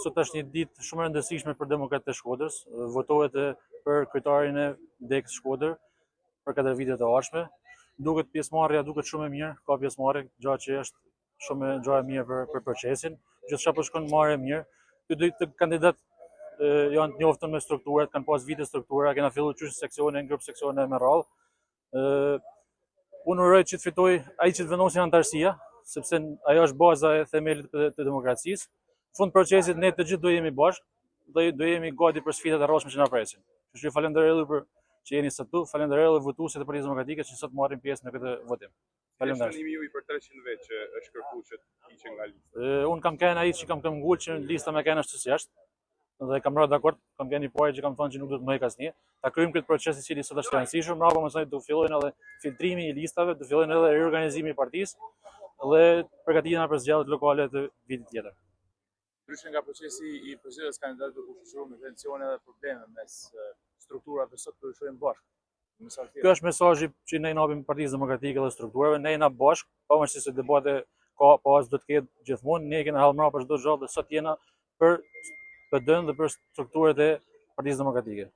Sot është një ditë shumë e rëndësishme për demokratët e Shkodrës. Votohet për kryetarin e degës Shkodër për 4 vitet e ardhshme. Duket pjesëmarrja duket shumë e mirë, ka pjesëmarrje, gjë që është shumë gjë e mirë për për procesin. Gjithçka po shkon marrë e mirë. Të dy të kandidat janë të njoftun me strukturat, kanë pas vite struktura, kena fillu qysh seksione, në grup seksione me radhë. Unë uroj që të fitoj ai që të vendosin anëtarësia, sepse ajo është baza e themelit të, të demokracisë. Në fund procesit ne të gjithë do jemi bashkë, do do jemi gati për sfidat e radhshme që na presin. Kështu që falenderoj edhe për që jeni sot këtu, falenderoj edhe votuesit e Partisë Demokratike që sot marrin pjesë në këtë votim. Faleminderit. Është juaj për 300 vetë që është kërkuar që të hiqen nga lista. Unë kam qenë ai që kam këmbgul që lista me qenë ashtu si është dhe kam rënë dakord, kam qenë i pari që kam thënë që nuk do të më hek asnjë. Ta kryejmë këtë proces i cili sot është i rëndësishëm, mbrapa pastaj do fillojnë edhe filtrimi i listave, do fillojnë edhe riorganizimi i partisë dhe përgatitja për zgjedhjet lokale të vitit tjetër. Ndryshe nga procesi i përzgjedhjes kandidatëve u shoqërua me tensione dhe probleme mes strukturave sot po ju shohim bashkë. Ky është mesazhi që ne i japim Partisë Demokratike dhe strukturave, ne jena bashkë, pavarësisht se debate ka pas do të ketë gjithmonë, ne kena hall mbrapa çdo gjë dhe sot jena për PD-n dhe për strukturat e Partisë Demokratike.